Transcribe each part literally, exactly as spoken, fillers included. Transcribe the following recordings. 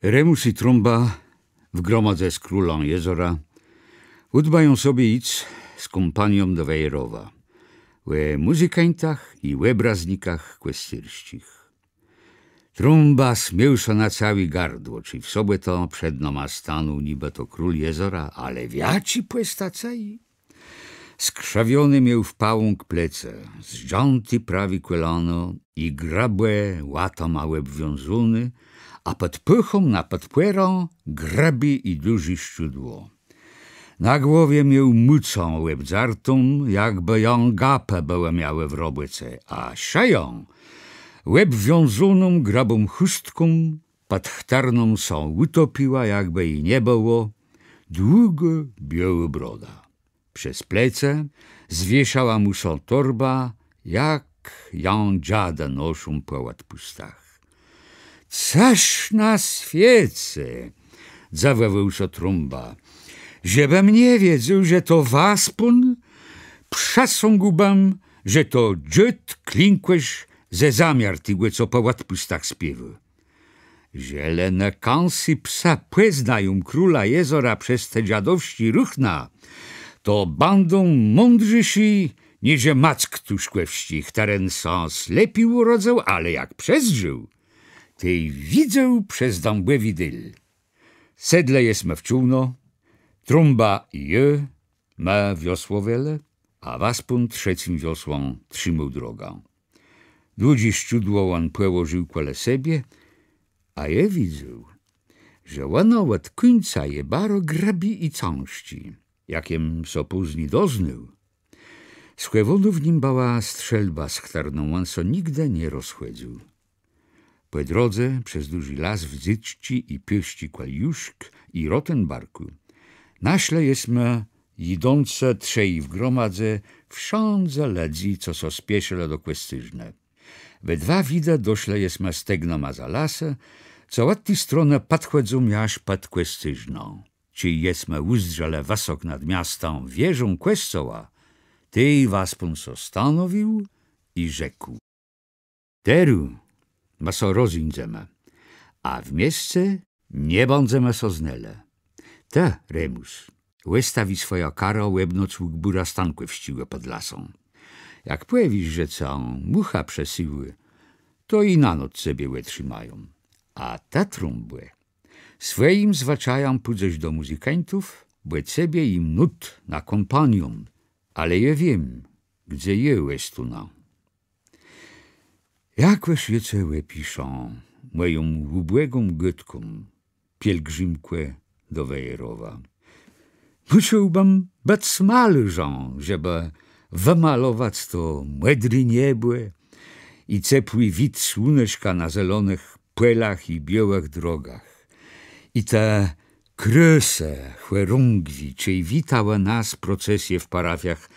Remùs i Trąba w gromadze z królã jezora ùdbają sobie jic z kómpanią do Wejrowa, ò mùzykańtach i òbraznikach kòscérsczich. Trąba smiôł sã na całé gardło, czej w sobòtã przed nama stanął nibë to król jezora, ale w jaczi pòstacëji? Skrzëwioné miôł w pałąk plecë, zdżãté prawé kòlano i grëbò łatama òbwiązóné, a pòd pôchą na pòdpòrã grëbé i dużé szczudło. Na głowie miôł mùcã òbdzartą, jakbë jã gapë bëłë miałë w robòce, a szëjã òbwiązóną grëbą chùstką, pòd chtërną sã ùtopiła, jakbë ji nie bëło, długô biôłô broda. Przez plecë zwieszała mù sã torba, jak jã dżadë noszą pò òdpùstach. „Cëż na swiece!” dzëwòwôł sã Trąba. „Żebëm nie wiedzôł, że to waspón, przësągłbëm, że to dżôd klãkòsz ze zamiartégò, co pò òdpùstach spiéwô. Żelë ne kąsy psë pòznają króla jezora przez te dżadowsczé ruchna, to bãdą mądrzészi niże Mack Tuszkòwsczi, chtëren sã slepi ùrodzył, ale jak przezdrzôł, tej widzôł przez dãbòwi dil”. Sedlë jesmë w czôłno, Trąba i jô, më wiosłowelë, a waspón trzecym wiosłã trzimôł drogã. Dłudżé szczudło òn pòłożił kòle sebie, a jô widzôł, że òno òd kùńca je baro grëbé i cãżczé, jak jem sã pózni doznôł. Schòwónô w nim bëła strzelba, z chtërną òn sã nigdë nie rozchòdzył. Pò drodze przez dużi las wdzyczczi i piôsczi kòl Juszk i Rotenbarkù naszlë jesmë jidącë trzej w gromadze wszãdze lëdzy, co sã spieszëlë do Kòscérznë. We dwa widë doszlë jesmë stegnama za lasë, co òd ti stronë pòdchòdzą jaż pòd Kòscérzną. Czej jesmë ùzdrzelë wësok nad miastã wieżã kòscoła, tej waspón sã zastanowił i rzekł: Terô më sã rozéńdzemë, a w miesce nie bãdzemë sã znelë. Të, Remùs, òstawi swòjã karã òb noc ù gbùra Stankòwsczégò pòd lasã. Jak pòwiész, że ce mùcha przësëła, to i na noc cebie òtrzimają. A të, Trąbò, swòjim zwëczajã pùdzesz do mùzykańtów, bò cebie jim nót na kómpaniã, ale jô wiém, gdze jô òstónã. Jakòż jô ce òpiszã, mòją ùbògą gôdkã, pielgrzimkò do Wejrowa. Mùszôłbëm bëc malôrzã, żebë wëmalowac to mòdré niebò i cepłi wid słuneczka na zelonëch pòlach i biôłëch drogach. I te krôsë chòrągwi, czej witałë nas procesje w parafiach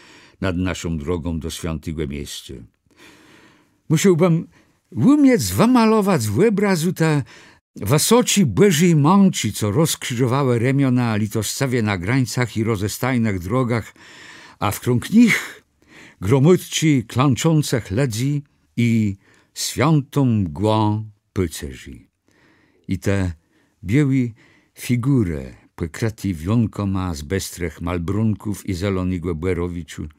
nad naszą drogą do swiãtégò miescô. Mùszôłbëm ùmiec wëmalowac w òbrazu te wësoczé Bòżé Mãczi, co rozkrziżowałë remiona lëtoscëwie na grańcach i rozestajnëch drogach, a wkrąg nich gromôdczi klãczącëch lëdzy i swiãtą mgłã pôcerzi. I te biôłé figùrë, pòkrëté wiónkama z bestrëch malbrónków i zelonégò bòrowiczu.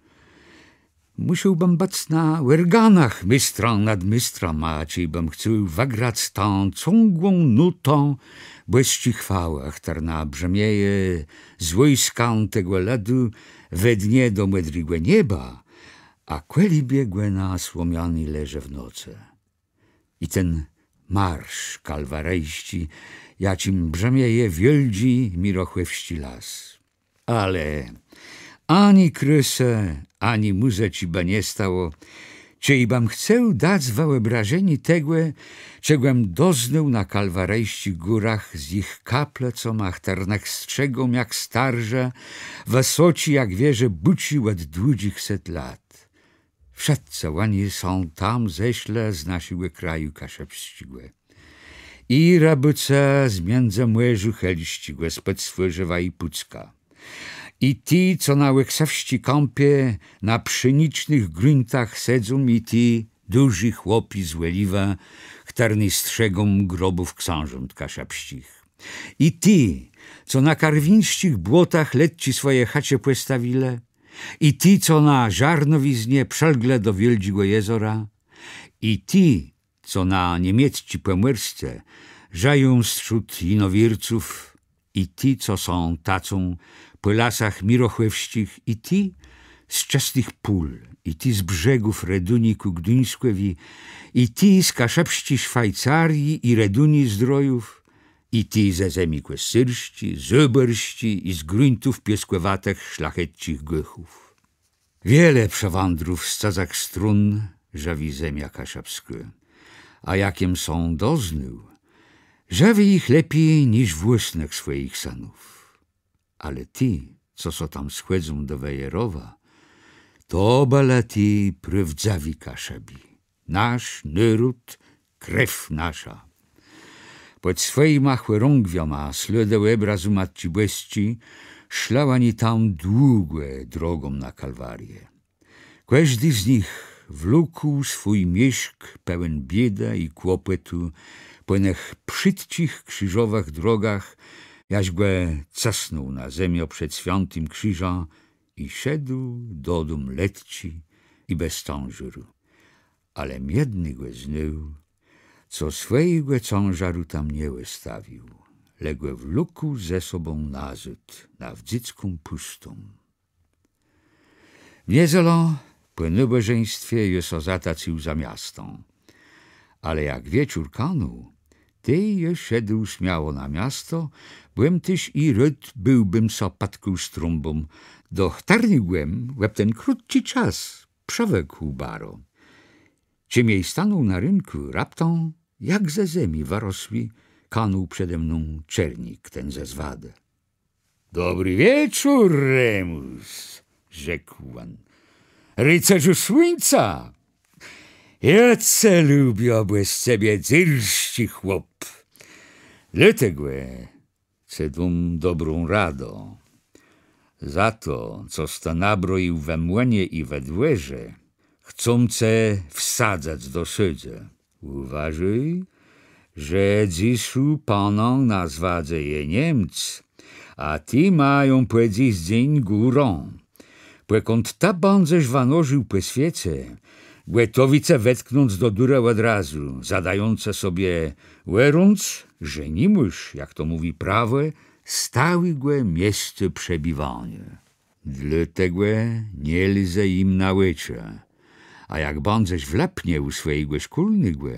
Mùszôłbëm bëc na òrganach méstrã nad méstrama, czejbëm chcôł wëgrac tã cągłą nótã bòsczi chwałë, chtërna brzëmieje z wòjskã tegò lëdu we dnie do mòdrégò nieba, a kòlibie gò na słomianym leże w nocë. I ten marsz kalwarijsczi, jaczim brzëmieje wiôldżi mirochòwsczi las. Ale ani krôsë, ani mùzyczi bë nie stało, czejbëm chcôł dac wëòbrażenié tegò, czegòm doznôł na kalwarijsczich górach z jich kaplëcama, chtërnëch strzegą jak starże wësoczé jak wieże bùczi òd dłudżich set lat. Wszëtcë òni sã tam zeszlë z naszégò kraju kaszëbsczégò. I rëbôcë z midzëmòrza hélsczégò, spòd Swôrzewa i Pùcka. I ti, co na òksëwsczi kãpie na pszenicznëch gruntach sedzą, i ti dużi chłopi z Òliwë, chtërny strzegą grobów ksążąt kaszëbsczich. I ti, co na karwińsczich błotach letczi swòje chëcze pòstawilë, i ti, co na Żarnowiznie przëlglë do Wiôldżégò Jezora, i ti, co na niemiecczim Pòmòrsczu żëją strzód jinowierców, i ti, co są tacą pò lasach mirochòwsczich, i ti z czëstëch pól, i ti z brzegów Reduni kù Gduńskòwi, i ti z kaszëbsczi Szwajcarii i Reduni zdrojów, i ti ze zemi kòscérsczi, zôbòrsczi i z gruntów piôskòwatëch szlachetczich Gòchów. Wiele przewandrów z cëzëch strón żëwi zemia kaszëbskô, a jak jem sã doznôł, żëwi jich lepi niż włôsnëch swòjich sënów. Ale ti, co sã tam schòdzą do Wejerowa, to bëlë ti prôwdzëwi Kaszëbi. Nasz nôród, krew nasza. Pòd swòjima chòrągwiama slôdë òbrazu Matczi Bòsczi szlë òni tam długą drogą na Kalwariã. Kòżdi z nich wlókł swój miészk pełen biédë i kłopòtu pò nëch przitczich krziżowëch drogach, jaż gò cësnął na zemiã przed Swiãtim Krziżã i szedł dodóm letczi i bez cãżaru. Ale jem jednégò znôł, co swòjégò cãżaru tam nie òstawił, le gò wlókł ze sobą nazôd na wdzydzką pùstą. W niedzelã pò nôbòżeństwie jô sã zatacył za miastã. Ale jak wieczór kanął, tej jô szedł smiało na miasto, bò jem téż i rôd béłbëm sã pòtkôł z Trąbą, do chtërnégò jem òb ten krótczi czas przëwëkł baro. Czej jem stanął na rënkù, raptã, jak ze zemi wërosłi, kanął przede mną Czernik, ten ze Zwadë. Dobri wieczór, Remùs, rzekł òn. Ricerzu słuńca! Jô ce lubiã, bò jes z cebie dzyrsczi chłop. Dlôtegò cë dóm dobrą radã. Za to, cos të nabroił we młënie i we dwòrze, chcą ce wsadzac do sôdzë. Ùwôżôj, że dzysô panã na Zwadze je Niemc, a ti mają pò dzys dzéń górã. Pòkąd të bãdzesz wanożił pò swiece, gòtowi ce wetknąc do dura òd razu, zadającë sobie òrądz, że ni môsz, jak to mówi prawò, stałégò miesca przebiwaniô. Dlôtegò nie lezë jim na òczë. A jak bãdzesz w Lëpnie ù swòjégò szkólnégò,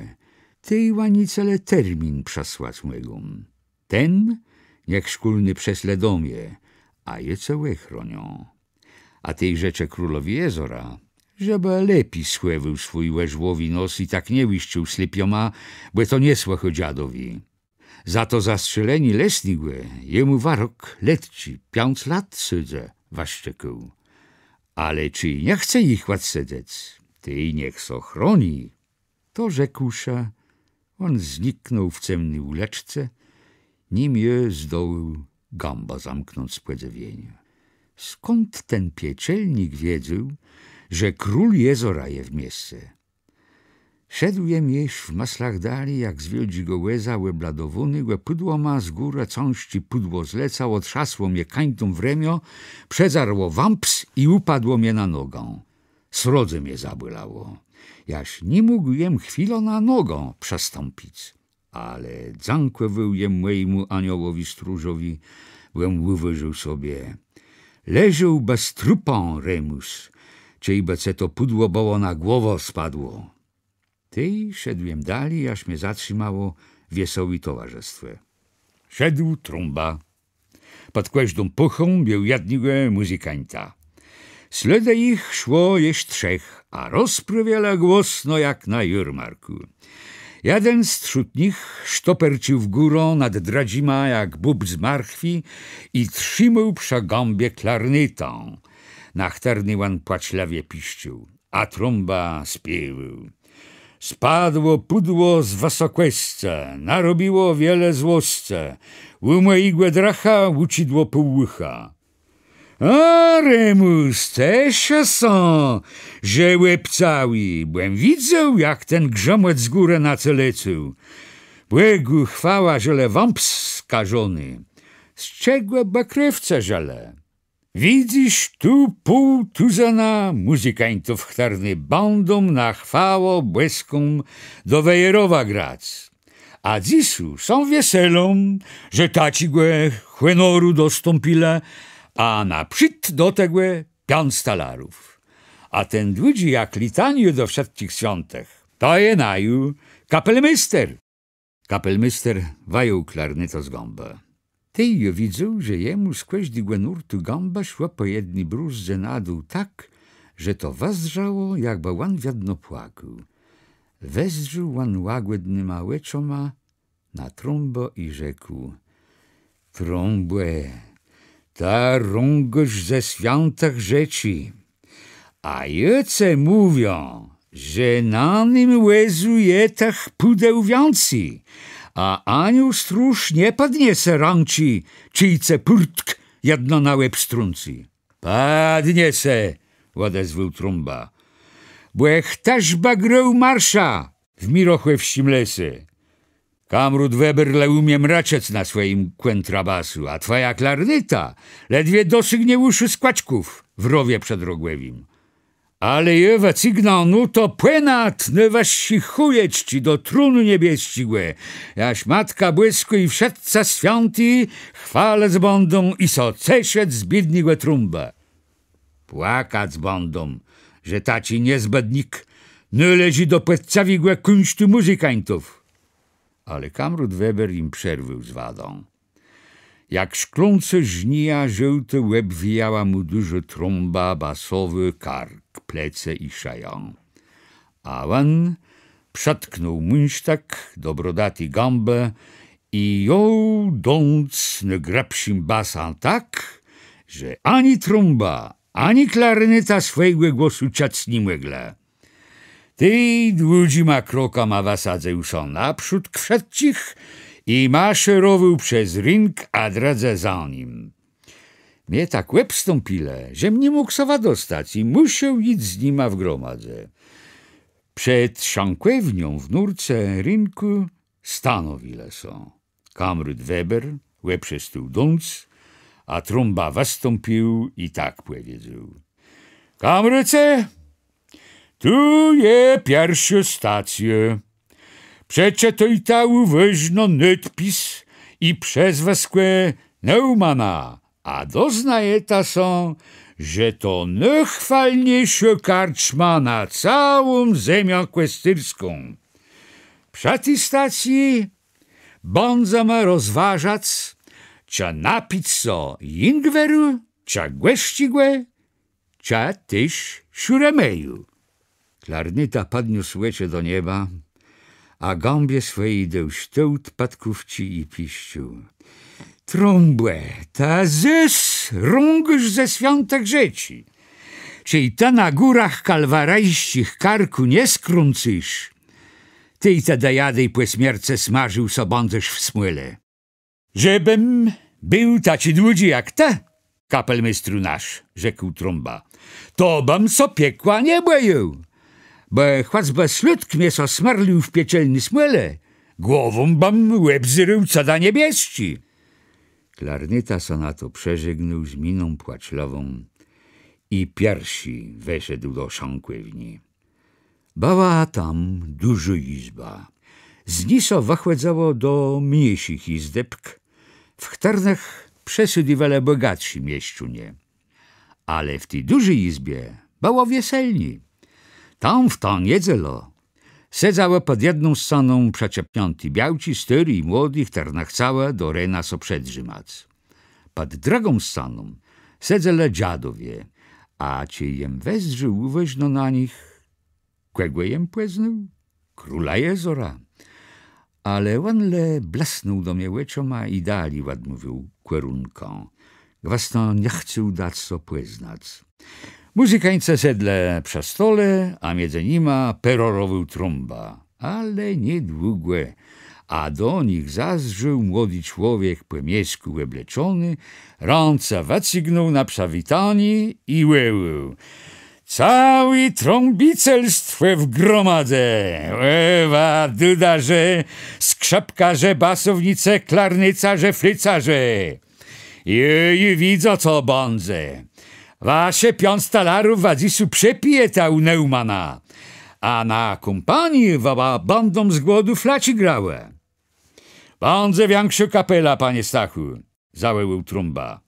tej òni ce le termin przësłac mògą. Ten niech szkólny przeslë do mie, a jô ce òchroniã. A tej rzeczë królowi jezora, żebë lepi schòwôł swój òrzłowi nos i tak nie łiszcził slëpioma, bò to nie słëchô dziadowi. Za to zastrzelenié lesnégò jô mù wërok letczi, piãc lat sôdzë, wëszczekôł. Ale czej nie chce jich òdsedzec, tej niech sã chroni. To rzekłszë, òn zniknął w cemny ùlëczce, nim jô zdołôł gãbã zamknąc z pòdzywieniô. Skąd ten pieczelnik wiedzôł, że król jezora je w miesce? Szedł jem jesz w mëslach dali, jak z wiôldżégò wòza òbladowónégò pùdłama z górë cãżczé pùdło zlecało, trzasło mie kańtą w remiã, przedzarło wãps i ùpadło mie na nogã. Srodze mie zabòlało, jaż ni mógł jem chwilã na nogã przëstąpic. Ale dzãkòwôł jem mòjémù aniołowi stróżowi, bò jem ùwôżôł sobie: Leżôłbës trupã, Remùs, czejbë ce to pùdło bëło na głowã spadło. Tej szedł jem dali, jaż mie zatrzimało wiesołé towarzëstwò. Szedł Trąba. Pòd kòżdą pôchą miôł jednégò mùzykańta. Slôdë jich szło jesz trzech, a rozprawielë głosno jak na jôrmarkù. Jeden strzód nich sztopercził w górã nad drëdżima jak bób z marchwi i trzimôł przë gãbie klarnétã, na chtërny òn płaczlëwie piszczôł. A Trąba spiéwôł: Spadło pùdło z wësokòscë, narobiło wiele złoscë, ù mòjégò drëcha ùczidło pół ùcha. A Remùs, ceszë sã, że òbcały, bò jem widzôł, jak ten grzëmòt z górë na ce lecył. Bògù chwała, że le wãps skażony. Z czegò bë krewcë żëlë? Widzysz, tu pół tuzëna mùzykańtów, chtërny bãdą na chwałã bòską do Wejerowa grac. A dzysô sã wieselą, że taczégò hònoru dostąpilë, a na przód do tegò piãc talarów. A ten dłudżi jak litaniô do wszëtczich swiãtëch, to je naju kapelméster. Kapelméster wëjął klarnétã z gãbë. Tej jô widzôł, że jemù z kòżdégò nórtu gãbë szło pò jedny brózdze na dół tak, że to wëzdrzało, jakbë òn wiedno płakôł. Wezdrzôł òn łagòdnyma òczoma na Trąbã i rzekł: Trąbò, të rągôsz ze swiãtëch rzeczi. A jô cë mówiã, że na nym wòzu je tëch pùdeł wiãcy, a aniół stróż nie pòdniese rãczi, czej cë pùrtk jedno na łeb strący. Pòdniese, òdezwôł Trąba. Bò chtëż bë grôł marsza w mirochòwsczim lese? Kamrôt Weber le ùmie mrëczec na swòjim kòntrabasu, a twòja klarnéta ledwie dosygnie ùszë skòczków w rowie przed Rogòwim. Ale jô wëcygnã nótã pònad nôwëższé chójeczczi do trónu niebiesczégò, jaż Matka Bòskô i wszëtcë swiãti chwalëc bãdą i sã ceszëc z biédnégò Trąbë. Płakac bãdą, że taczi niezbëdnik nôleżi do pòczcëwégò kùńsztu mùzykańtów. Ale kamrôt Weber jim przerwôł z wadą. Jak szklącô żnija żôłtô òbwijała mù dużô trąba basowô kark, plecë i szëjã. A òn przëtknął mùńsztëk do brodati gãbë i jął dąc nôgrëbszim basã tak, że ani trąba, ani klarnéta swòjégò głosu czëc ni mòglë. Tej dłudżima krokama wësadzył sã naprzódk wszëtczich i maszerowôł przez ring, a drëdzë za nim. Mie tak òbstąpilë, żem ni mógł sã wëdostac i mùszôł jic z nima w gromadze. Przed szankòwnią w nórce rinkù stanowilë sã. Kamrôt Weber òprzestôł dąc, a Trąba wëstąpił i tak pòwiedzôł: Kamrôce, tu je pierszô stacjô. Przeczëtôjta ùwôżno nôdpis i przezwëskò Neumana, a doznajeta sã, że to nôchwalniészô karczma na całą zemiã kòsztërską. Przë ti stacje bãdzemë rozwôżac, czë napic sã Ingwerë, czë Gòsczégò, czë téż Szuremeju. Klarnéta pòdniósł òczë do nieba, a gãbie swòji dôł sztôłt pòdkówczi i piszczôł: Trąbò, të zôs rągôsz ze swiãtëch rzeczi. Czej të na górach kalwarijsczich karkù nie skrącysz, tej të do jady pò smiercë smażił sã bãdzesz w smòle. Żebëm béł taczi dłudżi jak të, kapelméstru nasz, rzekł Trąba, to bëm sã piekła nie bòjôł. Bò chòcbë slôdk mie sã smerlił w pieczelny smòle, głową bëm òbzérôł cëda niebiesczé. Klarnéta sã na to przeżegnôł z miną płaczlëwą i pierszi weszedł do szankòwni. Bëła tam dużô jizba. Z ni sã wëchòdzało do mniészich jizdebk, w chtërnëch przesôdiwelë bògatszi mieszczónie. Ale w ti dużi jizbie bëło wieselni. Tam w tã niedzelã sedzałë pòd jedną scaną przëczepniãté białczi, stôré i młodé, chtërne chcałë do rena sã przedrzimac. Pòd drëgą scaną sedzelë dżadowie, a czej jem wezdrzôł ùwôżno na nich, kògò jem pòznôł? Króla jezora. Ale òn le blësnął do mie òczoma i dali òdmówił kòrunkã. Gwësno nie chcôł dac sã pòznac. Mùzykańce sedlë przë stole, a midzë nima perorowôł Trąba. Ale nié długò, A do nich zazdrzôł młodi człowiek, pò miesczëskù òbleczony, rãce wëcygnął na przëwitanié i wòłôł: Całé trąbicelstwò w gromadze! Ò wa dudarze, skrzëpkarze, basownicë, klarnécarze, flécarze! Jô ju widzã, co bãdze. Wasze piãc talarów wa dzysô przepijeta ù Neumana, a na kómpaniã wa bãdą z głodu flaczi grałë. Bãdze wikszô kapela, panie Stachù, zawòłôł Trąba.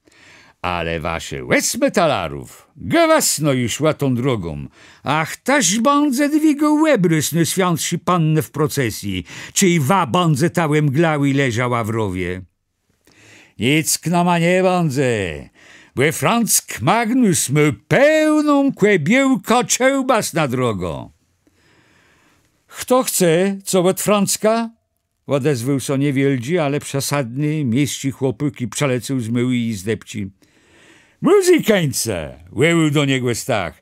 Ale wasze òsmë talarów gwësno ju szłë tą drogą. A chtëż bãdze dwigôł òbrôz Nôswiãtszi Pannë w procesji, czej wa bãdzeta òmglałi leżała w rowie? Nick nama nie bãdze, bò Franck Magnus mô pełną kòbiôłkã czełbas na drogã. Chto chce co òd Francka? Òdezwôł sã niewiôldżi, ale przesadny, miesczi chłopôk i przëlecôł z môłi jizdebczi. Mùzykańce! Wòłôł do niegò Stach.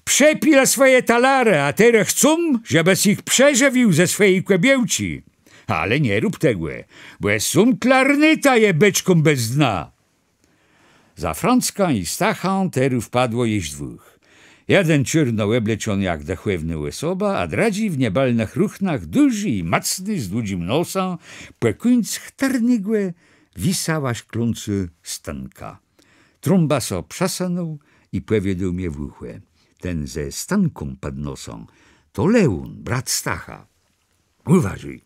Przepij swòje talarë, a terô chcã, żebës jich przeżëwił ze swòji kòbiôłczi. Ale nie rób tegò, bò sóm klarnéta je beczką bez dna. Za Francka i Stacha terô wpadło jesz dwóch. Jeden czôrno òbleczony jak dëchòwnô òsoba, a drëdżi w niebëlnëch ruchnach, dużi i mòcny, z dłudżim nosã, pò kùńc chtërnégò wisała szklącô stãka. Trąba sã przësënął i pòwiedzôł mie w ùchò, ten ze stãką pòd nosã, to León, brat Stacha. Ùwôżôj.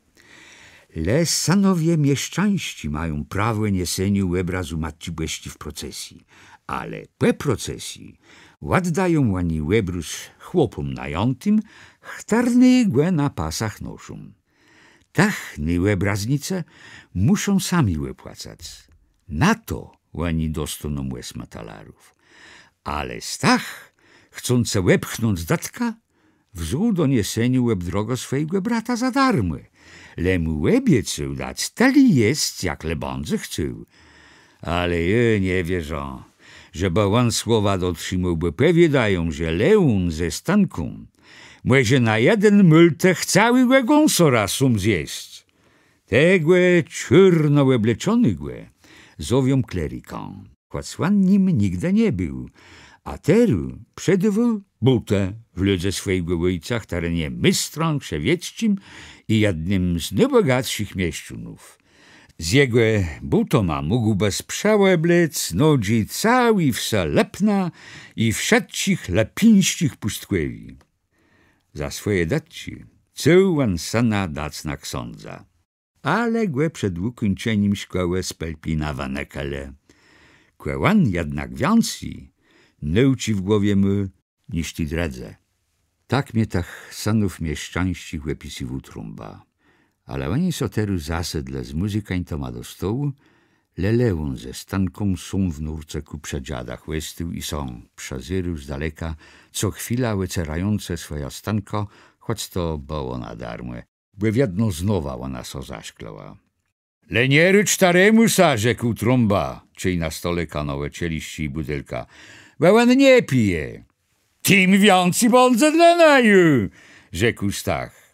Le sënowie mieszczańsczi mają prawò nieseniô òbrazu Matczi Bòsczi w procesji, ale pò procesji òddają òni òbrôz chłopóm najãtim, chtërny gò na pasach noszą. Tëch ny òbraznicë mùszą sami òpłacac. Na to òni dostóną òsmë talarów. Ale Stach, chcącë òpchnąc dëtka, wzął do nieseniô òb drogã swòjégò brata za darmò, le mù òbiecôł dac tëli jesc, jak le bãdze chcôł. Ale jô nie wierzã, żebë òn słowa dotrzimôł, bò pòwiôdają, że León ze stãką mòże na jeden môltëch całégò gãsora sóm zjesc. Tegò czôrno òbleczonégò zowią klerikã, chòc òn nim nigdë nie béł, a terô przedôwô bótë w lëdze swòjégò òjca, chtëren je méstrã krzëwiecczim i jednym z nôbògatszich mieszczónów. Z jegò bótoma mógłbës przeòblec nodżi całi wsë Lëpna i wszëtczich lëpińsczich pùstkòwi. Za swòje dëtczi chcôł òn sëna dac na ksãdza. Ale gò przed ùkùńczenim szkòłë z Pelplina wënëkelë. Kò òn jednak wiãcy nôùczi w głowie mô niż ti drëdzë. Tak mie tëch sënów mieszczańsczich òpisywôł Trąba. Ale òni so terô zasedlë z mùzykańtoma do stołu, le León ze stãką sóm w nórcëkù przë dżadach òstôł i sã przëzérôł z daleka, co chwila òcérającë swòjã stãkã, chòc to bëło na darmò, bò wiedno znowa òna sã zaszklëła. Le nie rôcz ta Remùsa, rzekł Trąba, czej na stole kanãłë czeliszczi i bùdelka, bò òn nie pije. Tim wiãcy bãdze dlô naju, rzekł Stach.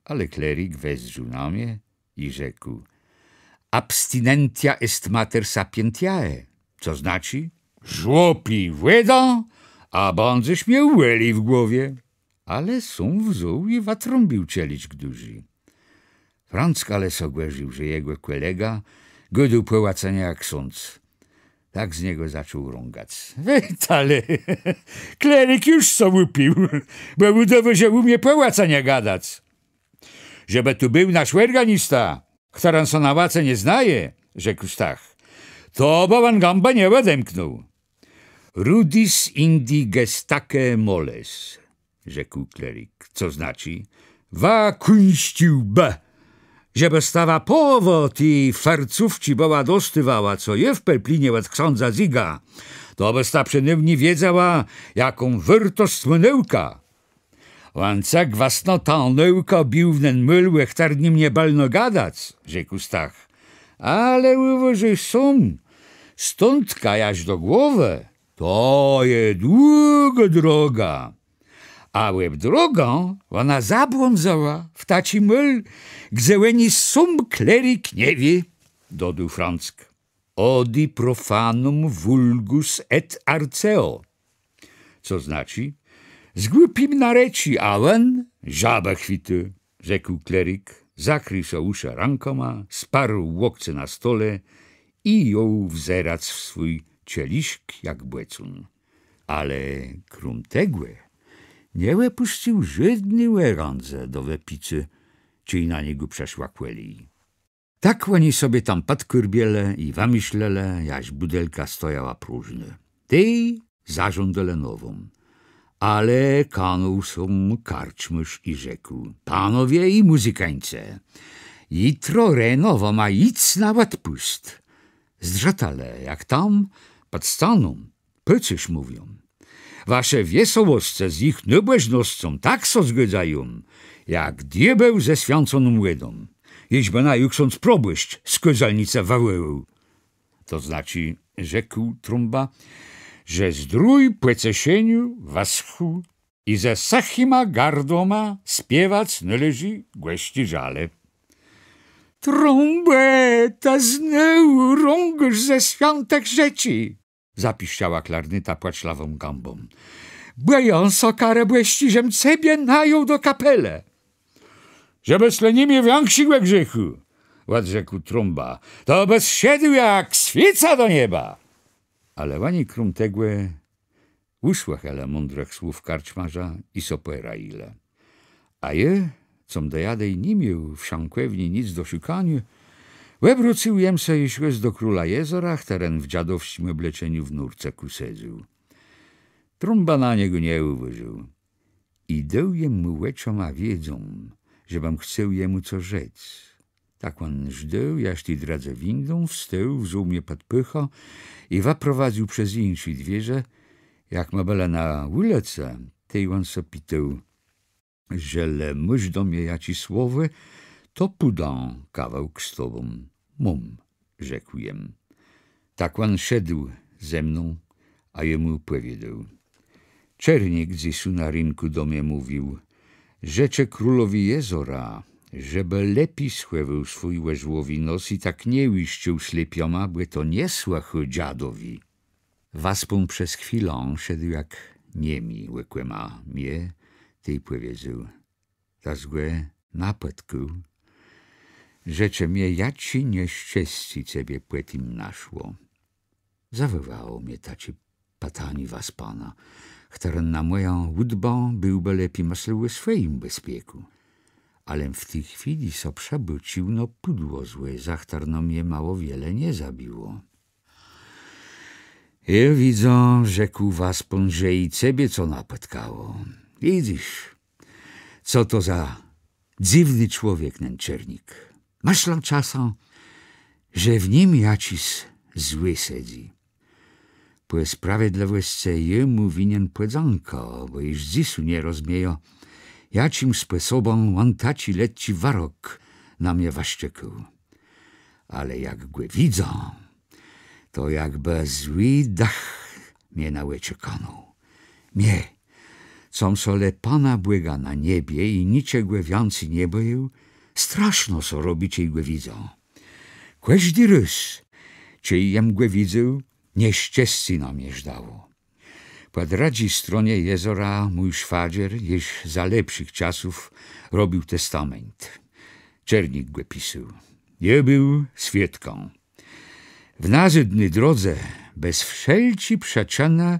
Ale klerik wezdrzôł na mie i rzekł: Abstinentia est mater sapientiae, co znaczi: żło pij wòdã, a bãdzesz miôł òlej w głowie. Ale sóm wzął i wëtrąbił czeliszk dużi. Francka le sã gòrził, że jegò kòlega gôdôł pò łacënie jak ksądz. Tak z niegò zaczął rągac. Wejta le, klerik ju sã ùpił, bò ùdôwô, że ùmie pò łacënie gadac. Żebë tu béł nasz òrganista, chtëren sã na łacënie znaje, rzekł Stach, to bë òn gãbë nie òdemknął. Rudis indi gestaque moles, rzekł klerik, co znaczi: wëkùńscył bë, żebësta wa pòłowã ti farcówczi bëła dostôwała, co jô w Pelplinie òd ksãdza zygã, to bësta przënômni wiedzała, jaką wôrtosc mô nôùka. Òn cë gwësno tã nôùkã bił w nen môl, ò chtërnym nie bëlno gadac, rzekł Stach. Ale ùwôżôj sóm, stądka jaż do głowë to je długô droga. A òb drogã òna zabłądzëła w taczi môl, gdze ani sóm klerik nie wié, dodôł Franck. Odi profanum vulgus et arceo. Co znaczi: z głupim na rëczi, a òn żabë chwitô, rzekł klerik, zakrił so ùszë rãkòma, sparł łokce na stole i jął wzerac w swój czeliszk jak bòcón. Ale króm tegò nie òpùscył żódny òrãdzë do wëpicô, czej na niegò przëszła kòlej. Tak òni sobie tam pòdkôrbielë i wëmëszlelë, jaż bùdelka stojała próżnô. Tej zażądelë nową. Ale kanął sóm karczmôrz i rzekł: Panowie i mùzykańce, jutro reno wa mòta jic na òdpùst. Zdrzëta le, jak tam pòd scaną pôcerz mówią. Wasze wiesołoscë z jich nôbòżnoscą tak so zgôdzają, jak diôbéł ze swiãconą wòdą. Jesz bë naju ksądz probòszcz z kôzelnicë wëwòłôł. To znaczi, rzekł Trąba, że zdrój pòceszeniô wëschł i ze sëchima gardłama spiewac nôleżi gòscy żale. Trąbò, të znôwù rągôsz ze swiãtëch rzeczi! Zapiszczała klarnéta płaczlawą gãbą. Bòjã so karë bòsczi, żem cebie najął do kapelë. Żebës le ni miôł wiãkszégò grzéchù, òdrzekł Trąba, to bës szedł jak swiéca do nieba. Ale òni króm tegò ùsłëchelë mądrëch słów karczmôrza i so pòradzëlë. A jô, com dojadej ni miôł w szankòwni nic do szukaniô, òbrócył jem sã jesz rôz do króla jezora, chtëren w dżadowsczim òbleczeniu w nórce kù sedzôł. Trąba na niegò nie ùwôżôł i dôł jem mù òczoma wiedzã, żebëm chcôł jemù co rzec. Tak òn żdôł, jaż ti drëdzë wińdą, wstôł, wzął mie pòd pôchã i wëprowadzył przez jinszé dwiérze. Jak ma bëlë na ùlëcë, tej òn sã pitôł: Żelë môsz do mie jaczé słowò, to pùdã kawałk z tobą. Móm, rzekł jem. Tak òn szedł ze mną, a jô mù pòwiôdôł. Czernik dzysô na rënkù do mie mówił: Rzeczë królowi jezora, żebë lepi schòwôł swój òrzłowi nos i tak nie łiszcził slepioma, bò to nie słëchô dżadowi. Waspón przez chwilã szedł jak niemi òkòma mie, tej pòwiedzôł: Tec gò napòtkôł, rzecze mie, jaczé nieszczescé cebie pò tim naszło. Zawòłało mie taczé pitanié waspana, chtëren na mòjã ùdbã béłbë lepi mëslôł ò swòjim bezpiekù. Alem w ti chwilë so przëbôcził no pùdło złé, za chtërno mie mało wiele nie zabiło. Jô widzã, rzekł waspón, że i cebie co napòtkało. Widzysz, co to za dzywny człowiek nen Czernik. Mëszlã czasã, że w nim jaczis złé sedzy. Pò sprawiedlëwòscë jô mù winien pòdzãkã, bò jesz dzysô nie rozmiejã, jaczim spòsobã òn taczi letczi wërok na mie wëszczekôł. Ale jak gò widzã, to jakbë złi dëch mie na òczë kanął. Mie, com sã le Pana Bòga na niebie i niczegò wiãcy nie bòjôł, straszno sã robi, czej gò widzã. Kòżdi rôz, czej jem gò widzôł, nieszczescé na mie żdało. Pò drëdżi stronie jezora mój szwadżer jesz za lepszich czasów robił testameńt. Czernik gò pisôł. Jô béł swiôdkã. W nazôdny drodze bez wszelczi przëczënë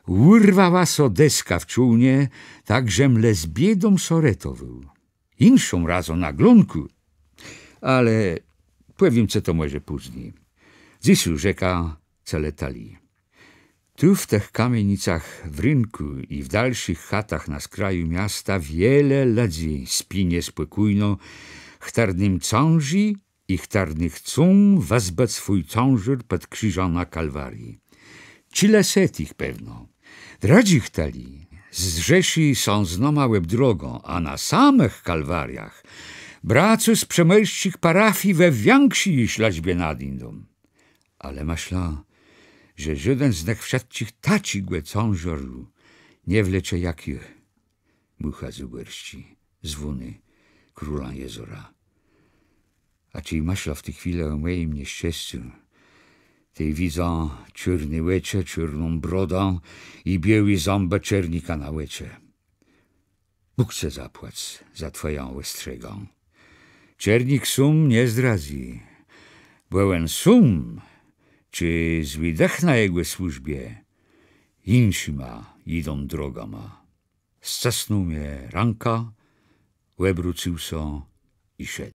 ùrwała sã deska w czôłnie, tak żem le z biédą sã retowôł. Jinszą razą na Glónkù. Ale pòwiém cë to mòże pózni. Dzysô rzekã cë le tëli. Tu w tëch kamiénicach, w rënkù i w dalszich chatach na skraju miasta wiele lëdzy spi niespòkójno, chtërnym cãżi i chtërny chcą wëzbëc swój cãżôr pòd krziżã na Kalwarii. Czile setk pewno. Drëdżich tëli zrzeszi sã z nama òb drogã, a na samëch Kalwariach bracô z przëmòrsczich parafij we wiãkszi jesz lëczbie nadińdą. Ale mëszlã, że żóden z nëch wszëtczich taczégò cãżôru nie wlecze jak jô. Mùcha Zôbòrsczé, zwóné Królã Jezora. A czej mëszlã w ti chwilë ò mòjim nieszczescu, tej widzã czôrné òczë, czôrną brodã i biôłé zãbë czôrnika na òczë. Bóg cë zapłac za twòjã òstrzegã. Czôrnik sóm nie zdradzy, bò òn sóm, czë złi dëch na jegò służbie, jinszima jidą drogama. Scësnął mie rãkã, òbrócył sã i szedł.